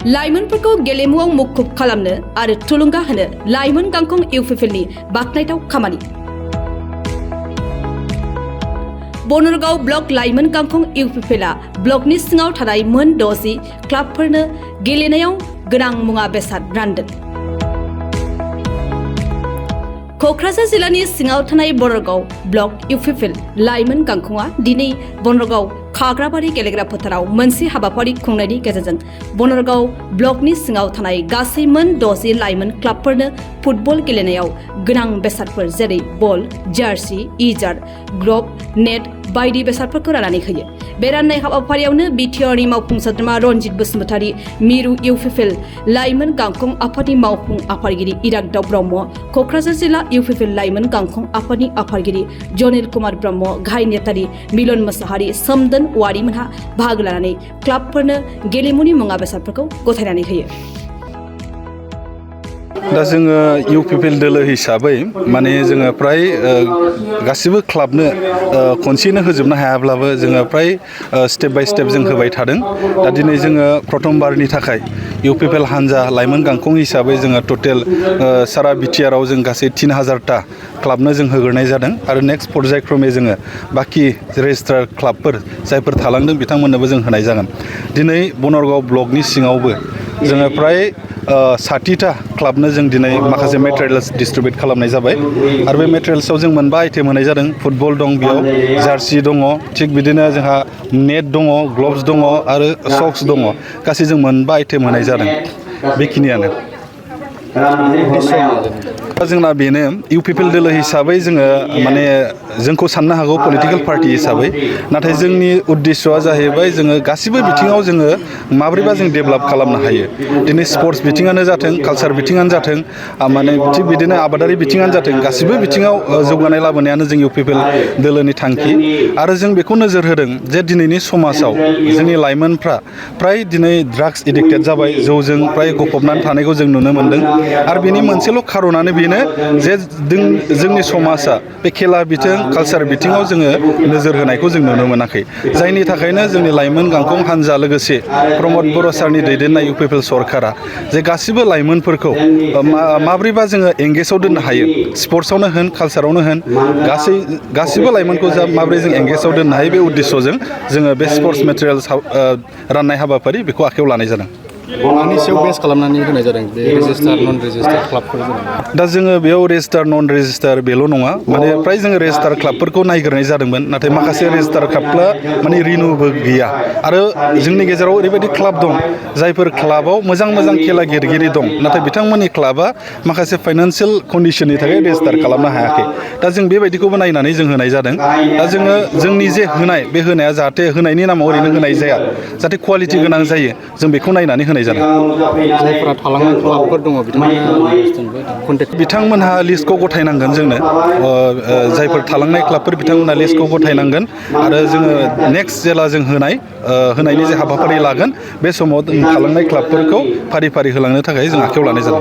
लाइमोनफोरखौ गेलेमुआव मुखुब खालामनो आरो थुलुंगा होनो लाइमोन गांखं इउपिपिएलनि बाखनायथाव खामानि। बनरगाव ब्लक लाइमोन गांखं इउपिपिएलआ ब्लकनि सिङाव थानाय मोन 60 क्लाबफोरनो गेलेनायाव गोनां मुवा बेसाद रानदों। क'क्राझार जिल्लानि सिङाव थानाय बनरगाव ब्लक इउपिपिएल लाइमोन गांखंआ दिनै बनरगाव खाग्राबारि गेलेग्रा फोथाराव मोनसे हाबाफारि खुंनायनि गेजेरजों बनरगाव ब्लकनि सिङाव थानाय गासै मोन 60 लाइमोन क्लाबफोरनो फुटबल गेलेनायाव गोनां बेसादफोर जेरै बल, जार्सि, इजार, ग्ल'ब, नेट बायदि बेसादफोरखौ राननानै होयो। बे राननाय हाबाफारियावनो बिटिआरनि मावफुं सोद्रोमा रनजित बसुमतारी, मिरु इउपिपिएल लाइमोन गांखं आफादनि मावफुं आफादगिरि इरागदाव ब्रह्म, क'क्राझार जिल्ला इउपिपिएल लाइमोन गांखं आफादनि आफादगिरि जनिल कुमार ब्रह्म, गाहाय नेतारि मिलन मोसाहारि, सोमदोन औवारिमोनहा बाहागो लानानै क्लाबफोरनो गेलेमुनि मुवा बेसादफोरखौ गथायनानै होयो। दा जोङो इउपिपिएल दोलो हिसाबै माने जोङो फ्राय गासिबो क्लाबनो खनसेनो होजोबनो हायाब्लाबो जोङो फ्राय स्टेप बाय स्टेप जों होबाय थादों। दा दिनै जोङो प्रथमबारनि थाखाय इउपिपिएल हानजा लाइमोन गांखं हिसाबै जोङो टटेल सारा बिटिआरआव जों गासै 3000टा क्लाबनो जों होग्रोनाय जादों आरो नेक्स्ट पर्यायक्रमे जोङो बाखि रेजिस्टार क्लाबफोर जायफोर थालांदों बिथांमोननोबो जों होनाय जागोन। दिनै बनरगाव ब्लकनि सिङावबो जोङो फ्राय 60टा क्लाबनो जों दिनै माखासे मेटेरियल्स डिस्ट्रिबिउट खालामनाय जाबाय आरो बे मेटेरियल्सआव जों मोनबा आइटेम होनाय जादों। फुटबल दं, बेयाव जार्सि दङ, थिग बिदिनो जोंहा नेट दङ, ग्लब्स दङ आरो सक्स दङ। गासै जों मोनबा आइटेम होनाय जादों। बेखिनियानो जोंना बेनो इउपिपिएल दोलो हिसाबै जोङो माने जोंखौ साननो हागौ पलिटिकेल पार्टि हिसाबै, नाथाय जोंनि उद्देश्यआ जाहैबाय जोङो गासिबो बिथिङाव जोङो माब्रैबा जों डेभेलप खालामनो हायो। दिनै स्पर्ट्स बिथिङानो जाथों, कालचार बिथिङानो जाथों, माने थिग बिदिनो आबादारि बिथिङानो जाथों, गासिबो बिथिङाव जौगानाय लाबोनायानो जों इउपिपिएल दोलोनि थांखि। आरो जों बेखौ नोजोर होदों जे दिनैनि समाजाव जोंनि लाइमोनफ्रा फ्राय दिनै ड्राग्स एडिक्टेड जाबाय, जौजों फ्राय गफबनानै थानायखौ जों नुनो मोन्दों आरो बेनि मोनसेल' खारनानो बेनो जे जोंनि समाजा बे खेला बिथिं, कालचार बिथिङाव जोङो नोजोर होनायखौ जों नुनो मोनाखै। जायनि थाखायनो जोंनि लाइमोन गांखं हानजा लोगोसे प्रमद बर' सारनि दैदेननाय इउपिपिएल सरकारा जे गासिबो लाइमोनफोरखौ माब्रैबा जोङो एंगेजआव दोननो हायो, स्पर्ट्सआवनो होन, कालचारावनो होन, गासिबो लाइमोनखौ माब्रै जों एंगेजआव दोननो हायो बे उद्देश्यजों जोङो बे स्पर्ट्स मेटेरियल्स राननाय हाबाफारि बेखौ आखायाव लानाय जादों। मानि सायाव बेस खालामनानै होनाय जादों बे रेजिस्टार नन रेजिस्टार क्लाबफोर? दा जोङो बेयाव रेजिस्टार नन रेजिस्टार बेल' नङा, माने फ्राय जोङो रेजिस्टार क्लाबफोरखौ नायग्रोनाय जादोंमोन, नाथाय माखासे रेजिस्टार क्लाबफ्रा माने रिनिउबो गैया आरो जोंनि गेजेराव ओरैबायदि क्लाब दं जायफोर क्लाबाव मोजां मोजां खेला गेलेगिरि दं, नाथाय बिथांमोननि क्लाबा माखासे फाइनान्सियेल कन्डिशननि थाखाय रेजिस्टार खालामनो हायाखै। दा जों बेबायदिखौबो नायनानै जों होनाय जादों। दा जोङो जोंनि जे होनाय बे होनाया जाहाथे होनायनि नामाव ओरैनो होनाय जाया, जाहाथे कुवालिटि गोनां जायो, जों बेखौ नायनानै होनाय जादों। जायफोरा थालांनाय क्लाबफोर दङ बिथांमोनहा लिस्टखौ गथायनांगोन जोंनो। जायफोर थालांनाय क्लाबफोर बिथांमोनहा लिस्टखौ गथायनांगोन आरो जोङो नेक्स्ट जेला जों होनायनि जे हाबाफारि लागोन बे समाव थालांनाय क्लाबफोरखौ फारि फारि होलांनो थाखाय जों आखायाव लानाय जादों।